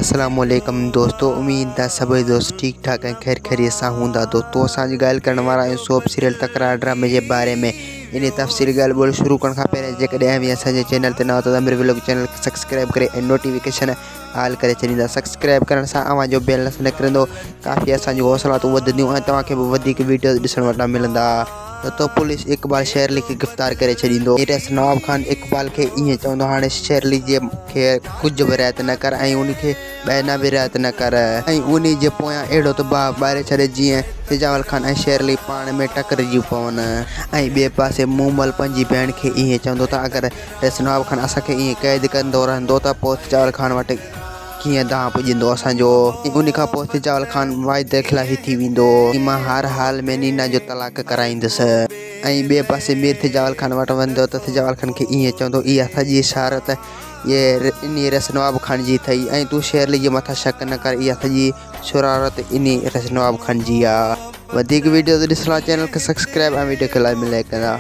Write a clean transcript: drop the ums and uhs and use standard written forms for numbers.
السلام عليڪم دوستو اميد ته سڀئي دوست ٺيڪ ٺاڪ ۽ خير خيريت سان هوندا دوستو اسان اڄ ڳالهه ڪرڻ وارا آهيون سوپ سيريل تڪرار ڊرامي جي باري ۾ انهي تفصيلي ڳالهه ٻولهه شروع ڪرڻ کان پهرين جيڪڏهن اوهين اسان جي چينل تي نوان آهيو ته امير ولاگ چينل کي سبسڪرائب ڪري ۽ نوٽيفڪيشن آل ڪري ڇڏيندا سبسڪرائب ڪرڻ سان اوهان جو بيلنس نڪرندو ڪافي اسان جون حوصلاتون وڌنديون ۽ توهان کي به وڌيڪ ويڊيوز ڏسڻ وٽان ملندا. ته پوليس اقبال شيرلي کي گرفتار ڪري ڇڏيندو. ميرس نواب خان اقبال کي ائين چوندو هاڻي شيرلي جي کي ڪجهه به رعايت نه ڪر ۽ ان کي ٻئنا به رعايت نه ڪر ۽ انهي جي پويان اهڙو ته باهه ٻاري ڇڏ جيئن سجاول خان ۽ شيرلي پاڻ ۾ ٽڪرجي پون. ۽ ٻئي پاسي مومل پنهنجي ڀيڻ کي ائين چوندو ته اگر ريس نواب خان اسان کي ائين قيد ڪندو رهندو ته پوء سجاول خان وٽ ڪيئن دانهن پڄندو اسان جو ۽ ان کان پوء سجاول خان واعدي خلافي ٿي ويندو ۽ مان هر حال ۾ نينا جو طلاق ڪرائيندس ۽ ٻئي پاسي مير سجاول خان وٽ ويندو ته سجاول خان کي ائين چوندو اها سڄي شرارت انهي رس نواب خان جي اٿئي ۽ تون شيرلي جي مٿان شڪ نه ڪر اها سڄي شرارت انهي رس نواب خان جي آ. وڌيڪ ويڊيوز ڏسڻ لاء چينل کي سبسڪرائب ۽ ويڊيو کي لائڪ ڪندا.